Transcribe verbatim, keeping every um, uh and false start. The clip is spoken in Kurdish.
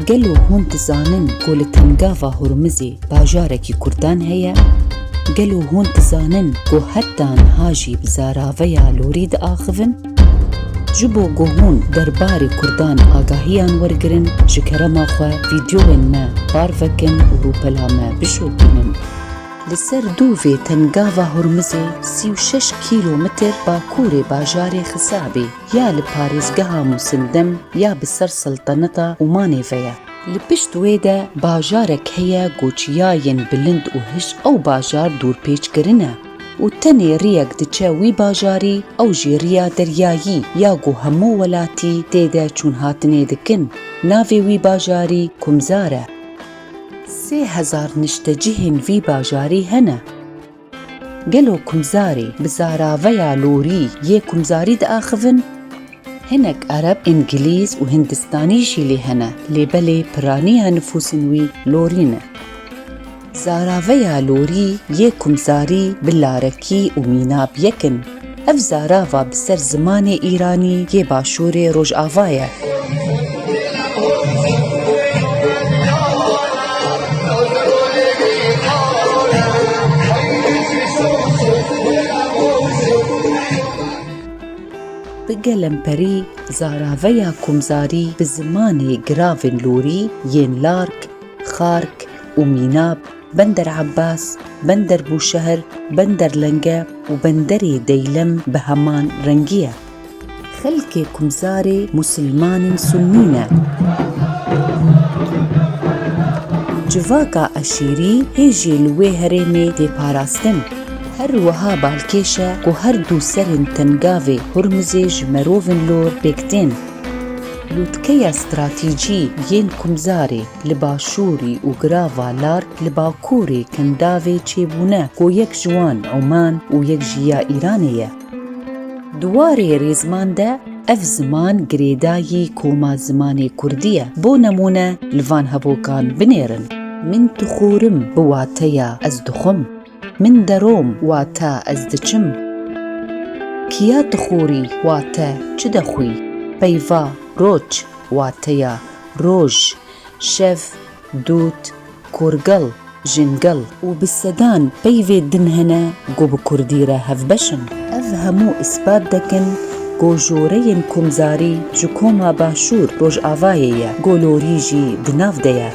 Gelo hûn dizanin ku li Tengava Hurmizê bajarekî Kurdan heye? Gelo hûn dizanin ku heta niha jî bi zaraveya lorî diaxivin? Ji bo ku hûn derbarê Kurdan agahiyan wergirin, ji kerema xwe vîdeoyên me parve kin û rûpela me bişopînin. Li ser dûvê Tengava Hurmizê sî û şeş kîlometr bakurê bajarê Xisabê ya li parêzgeha Musindem ya bi ser Selteneta Omanê ve ye. Li pişt wê de bajarek heye ku çiyayên bilind û hij ew bajar dûrpêç kirine û tenê riyek diçe wî bajarî, ew jî riya deryayî ya ku hemû welatî tê de çûnhatinê dikin. Navê wî bajarî Kumzar e. Sê hezar niştecihên vî bajarî hene. Gelo Kumzarê bi zaraveya lorî yê Kumzarî diaxivin? Hinek Ereb, Îngilîz û Hindistanî jî lê hene, lê belê piraniya nifûsên wî lorî ne. Zaraveya lorî yê Kumzarî bi larekî û mînab yek in. Ev zarava bi ser zimanê îranî yê başûrê rojava ye. Bi gelemperî zaraveya Kumzarî bi zimanê giravên lorî yên Lark, Xark û Mînab, Bender Ebbas, Bender Bûşehr, Bender Lenge û Benderê Deylem bi heman rengî ye. Xelkê Kumzarê musilmanên sunnî ne. Civaka eşîrî hê jî li wê herêmê tê parastin. Her wiha balkêş e ku her du serên Tengavê Hurmizê ji merovên lor pêk tên. Lûtkeya stratejî yên Kumzarê li başûrî û girava Lark li bakurê Kendavê çêbûne ku yek ji wan Oman û yek jî ya Îranê ye. Di warê rêzman de ev ziman girêdayî koma zimanê kurdî ye. Bo nemûne li van hebokan binêrin. Min dixorim bi wateya ez dixwim. Min derom wate ez diçim. Kiya dixorî wate çi dexwî? Peyva roç wateya roj, şev, dût, korgel, jingel û bi sedan peyvê din hene ku bi kurdî re hevbeş in. Ev hemû îspat dikin ku joreyên Kumzarî ji koma Başûr Rojavayê ye, ku lorî jî di nav de ye.